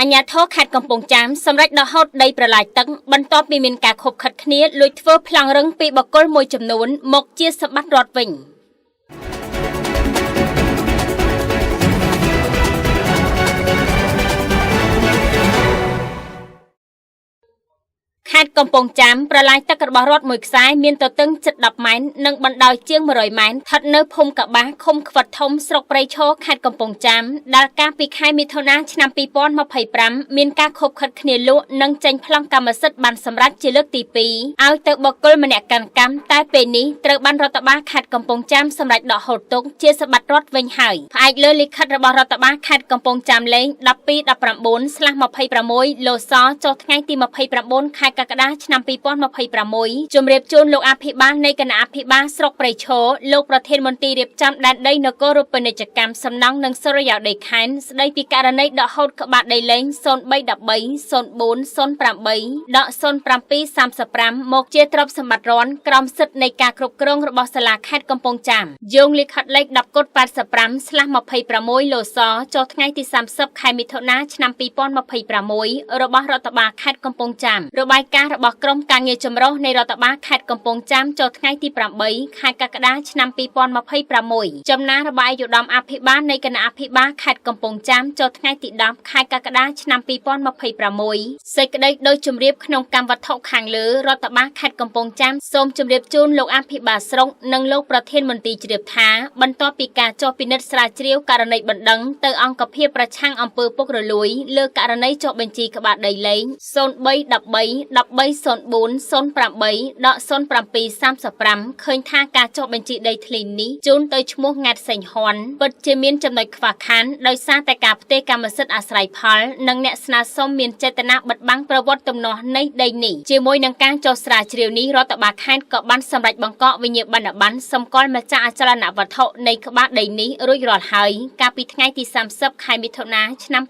អាជ្ញាធរខេត្តកំពង់ចាមសម្រេចដកហូតដីប្រឡាយទឹកបន្ទាប់ពីមានការខົບខិតគ្នាលួចធ្វើប្លង់រឹងពីបុគ្គលមួយចំនួនមកជាសម្បត្តិរដ្ឋវិញ។ ខេត្តកំពង់ចាមប្រឡាយទឹករបស់រដ្ឋមួយខ្សែមានទទឹងជិត10ម៉ែត្រនិងបណ្ដោយជាង100ម៉ែត្រស្ថិតនៅភូមិកបាសឃុំខ្វិតធំស្រុកព្រៃឈរខេត្តកំពង់ចាមដែលកាលពីខែមិថុនាឆ្នាំ2025មានការខົບខិតគ្នាលក់និងចេញប្លង់កម្មសិទ្ធិបានសម្រេចជាលើកទី2ឲ្យទៅបុគ្គលម្នាក់កាន់កម្មតែពេលនេះត្រូវបានរដ្ឋបាលខេត្តកំពង់ចាមសម្រេចដកហូតទុកជាសម្បត្តិរដ្ឋវិញហើយផ្អែកលើលិខិតរបស់រដ្ឋបាលខេត្តកំពង់ចាមលេខ1219/26លោសចុះថ្ងៃទី29ខែកក្កដាឆ្នាំ2026ជម្រាបជូនលោកអភិបាលនៃគណៈអភិបាលស្រុកព្រៃឈរលោកប្រធានមន្ទីររៀបចំដែនដីនគររូបនីយកម្មសំណង់និងសុរិយោដីខេត្តស្ដីពីករណីដកហូតក្បាលដីលេខ0313 0408ដក0735មកជាទ្រព្យសម្បត្តិរដ្ឋក្រោមសិទ្ធិនៃការគ្រប់គ្រងរបស់សាលាខេត្តកំពង់ចាមយោងលិខិតលេខ10កុដ85/26លោសចុះថ្ងៃទី30ខែមិថុនាឆ្នាំ2026របស់រដ្ឋបាលខេត្តកំពង់ចាមរបាយការណ៍របស់ក្រុមការងារចម្រុះនៃរដ្ឋបាលខេត្តកំពង់ចាមចុះថ្ងៃទី8ខែកក្កដាឆ្នាំ2026ចំណានរបស់ឯកឧត្តមអភិបាលនៃគណៈអភិបាលខេត្តកំពង់ចាមចុះថ្ងៃទី10ខែកក្កដាឆ្នាំ2026សេចក្តីដោយជម្រាបក្នុងកម្មវត្ថុខាងលើរដ្ឋបាលខេត្តកំពង់ចាមសូមជម្រាបជូនលោកអភិបាលស្រុកនិងលោកប្រធានមន្ទីរជ្រាបថាបន្ទាប់ពីការចុះពិនិត្យស្រាវជ្រាវករណីបណ្ដឹងទៅអង្គភាពប្រឆាំងអំពើពុករលួយលើករណីចុះបញ្ជីក្បាលដីលេខ0313 1304 08ដក0735ឃើញថាការចុះបញ្ជីដីធ្លីនេះជូនទៅឈ្មោះងាត់សេងហ៊ុនពិតជាមានចំណុចខ្វះខាតដោយសារតែការផ្ទេរកម្មសិទ្ធិអាស្រ័យផលនិងអ្នកស្នើសុំមានចេតនាបិទបាំងប្រវត្តិទំនាស់នៃដីនេះជាមួយនឹងការចុះស្រាវជ្រាវនេះរដ្ឋបាលខេត្តក៏បានសម្រេចបង្កកវិញ្ញាបនបត្រសម្គាល់ម្ចាស់អចលនវត្ថុនៃក្បាលដីនេះរួចរាល់ហើយកាលពីថ្ងៃទី30ខែមិថុនាឆ្នាំ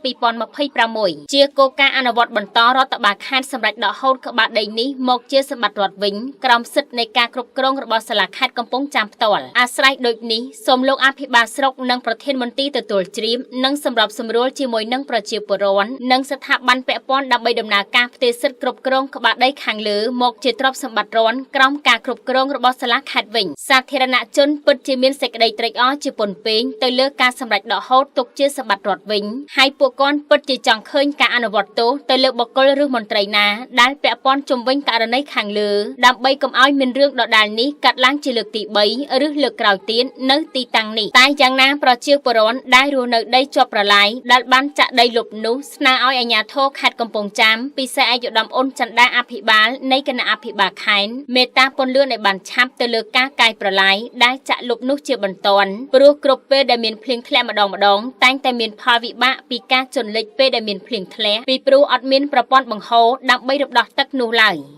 2026ជាគោលការណ៍អនុវត្តបន្តរដ្ឋបាលខេត្តសម្រេចដកហូតក្បាលដីនេះមកជាសម្បត្តិរដ្ឋវិញក្រោមសិទ្ធិនៃការគ្រប់គ្រងរបស់សាលាខេត្តកំពង់ចាមផ្ទាល់អាស្រ័យដូចនេះសូមលោកអភិបាលស្រុកនិងប្រធានមន្ទីរទទួលជ្រាបនិងសម្របសម្រួលជាមួយនឹងប្រជាពលរដ្ឋនិងស្ថាប័នពាក់ព័ន្ធដើម្បីដំណើរការផ្ទេរសិទ្ធិគ្រប់គ្រងក្បាលដីខាងលើមកជាទ្រព្យសម្បត្តិរដ្ឋក្រោមការគ្រប់គ្រងរបស់សាលាខេត្តវិញសាធារណជនពិតជាមានសេចក្តីត្រេកអរជាពន់ពេញទៅលើការសម្រេចដកហូតទុកជាសម្បត្តិរដ្ឋវិញហើយពួកគាត់ពិតជាចង់ឃើញការអនុវត្តទោសទៅលើបុគ្គលឬមន្ត្រីណាដែលពាក់ព័ន្ធជុំវិញករណីខាងលើដើម្បីកុំឲ្យមានរឿងដដែលនេះកាត់ឡើងជាលើកទី3ឬលើកក្រោយទៀតនៅទីតាំងនេះតែយ៉ាងណាប្រជាពលរដ្ឋដែលរស់នៅដីជាប់ប្រឡាយដែលបានចាក់ដីលុបនោះស្នើឲ្យអាជ្ញាធរខេត្តកំពង់ចាមពិសេសឯកឧត្តមអ៊ុនចន្ទាអភិបាលនៃគណៈអភិបាលខេត្តមេត្តាពន្លឿនឲ្យបានឆាប់ទៅលើការកាយប្រឡាយដែលចាក់លុបនោះជាបន្ទាន់ព្រោះគ្រប់ពេលដែលមានភ្លៀងធ្លាក់ម្ដងតែងតែមានផលវិបាកពីការជន់លិចពេលដែលមានភ្លៀងធ្លាក់ពីព្រោះអត់មានប្រព័ន្ធបង្ហូរដើម្បីរំដោះទឹកនោះឡើយ។